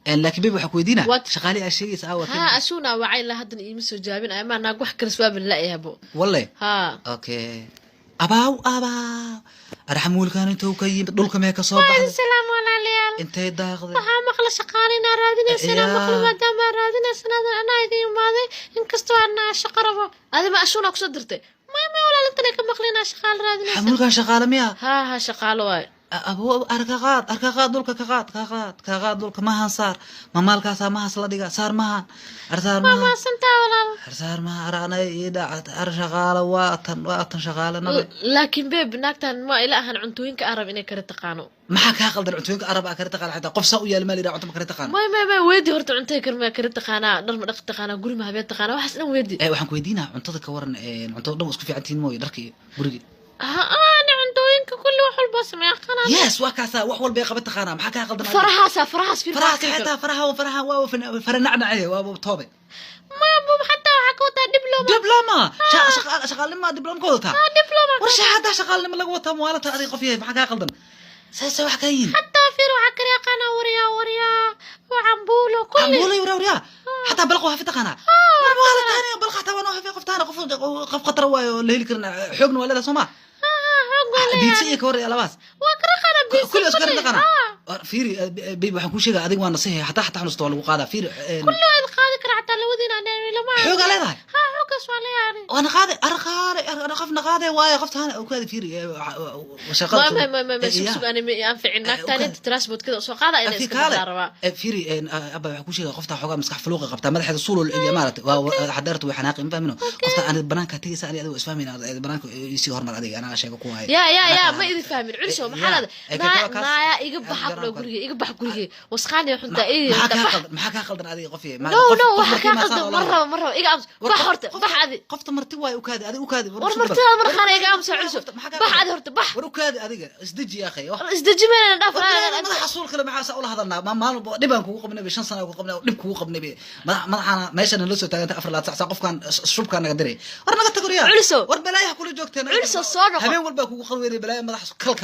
Laakiin baby, waxaa ku weydiinaa What? Shaqaale aa sheegaysa aa Ha, ashuuna wacay la haddana iima soo jaabin. Amaa naag wax karis waaba la-yahbo. Walle. Ha. Okay, abaaw, abaaw, arxamuulkan intuu ka yimid dhulka mee ka soo baxday? Salaam, walaalayaal. Intay daaqday? Waxaa maqla shaqaale inaa raadinaysana. Yaa. Maqla maadaama aa raadinaysana, anaa idin imaaday, inkastoo anaa shaqo rabo. Adima ashuuna kusoo dirtay? May, may, walaal, intan ka maqla inaa shaqaale raadinaysa. Xamuulkan shaqaale miya? Ha ha, shaqaalo waayo. Abo, ar ka qaad, ar ka qaad, dhulka ka qaad, ka qaad, ka qaad dhulka. Mahan saar, mamaalkaasaa mahas la dhiga. Saar mahan, ar saar Waa mahan. Mahadsantaa, walaal. Ar saar maha, ar anay ii dhac. Ar shaqaale waa tan, waa tan shaqaale nabe. Laakiin babe, naagtan ma ila ahan cuntooyinka Arab inay kala taqaano. Maxaa kaa qaldan? Cuntooyinka Arab aa kala taqaana, xitaa qof saa u yaala maa la yidhaha cunto ma kala taqaana. May, may, may, weedi horta. Cuntay karma kala taqaanaa, dhar ma dhaqi taqaanaa, guri ma habeen taqaanaa, waxaas dhan weedi. Waxaan ku weydiinaa cuntada ka waran. Cuntada dhan waa isku fiican tihiin mooye, dharka iyo guriga. Ha, ani cuntooyinka kulli wax walba sameeya qanaa. Yes, waa kaasaa, wax walba ay qaban taqaanaa. Maxaa kaa qaldan adiga? Farahaasa, farahaas fiir. Faraha xitaa, faraha, faraha waa fara nacnace, waa toobe. Maya, xataa waxaa ka wataa diploma. Diploma, shaqaalnima diploma ka wadataa? Diploma. War shahaada shaqaalnimo laga wataa muwaalata. Adiga qof yahay, maxaa kaa qaldan? Saase wax kaa yihiin? Xataa fiir, waxaa kala yaqaanaa waryaa, waryaa, waa cambuulo kulli. Cambuulo, waryaa, waryaa, xataa balqa waa hafi taqaanaa. War muwaalataani balqa xataa waa noo hafi qoftaana. Qof qof khatar waayo oo la heli karin. Xoogna waa leedahay, soo ma? Xoog waa leeyahay. Biidsa iyo ka war iyo labaas. Waa kala qana biidsa. Kulli isku karin taqaanaa. Fiiri baby, waxaan kuu sheegaa, adiga waa nasihay, xataa xanuusta waa lagu qaadaa. Fiiri. Kulli waa qaadi kara, xataa labadiina lama. Xoogaa leedahay. Ha, xooggaas waa leeyahay. Waana qaade, ar qaade, ar qofna qaade waayo qoftaana u kaadi. Fiiri, shaqada. Ma ma ma ma, sug, sug, ani ma anficin naagtaan. Inta transportkada soo qaada inay iska baxdaa rabaa. Fiiri abba, waxaan kuu sheegaa qofta xoogaa maskax fuluuqa qabtaa, madaxeeda suulol iyo maaragtay waa xadeertu way xanaaqi, ma fahmino? Qofta ani banaanka tegaysa, ani adiga isfahmayna, banaanka isii hormar adiga, anaa sheego ku waaye. Ya ya ya, ma idin fahmin, culso maxaa Ya. leedahay? Kaas- Naaya, iga baxa kudhow guriga, iga bax guriga, wasqaani xunta. Maxaa kaa qaldan? Maxaa kaa qaldan adiga, qof yahay? No, no, waxa kaa qaldan ma rabo, ma rabo, iga ams, bax horta, bax adi. Qofta marti waaye, u kaadi adiga, u kaadi. War martidaada markaana iga amsa, culso, bax adi horta, bax. War u kaadi adiga, isdeji ya akhi. Isdeji mayna, dhaaf. Madaxa suul kale maxaa saa ula hadalnaa? Ma maalin walba dhibaan kugu qabnay, 5 sana kugu qabnay, dhib kugu qabnay. Madaxaana meeshana la soo taagantay 24 sac, qofkan shubkaa naga diray. War naga tag, waryaa. Culso. War balaayaha kula joogteen. Culso, soo noqo. Habeen walbaa kugu qalweynay balaaya madaxa kalka.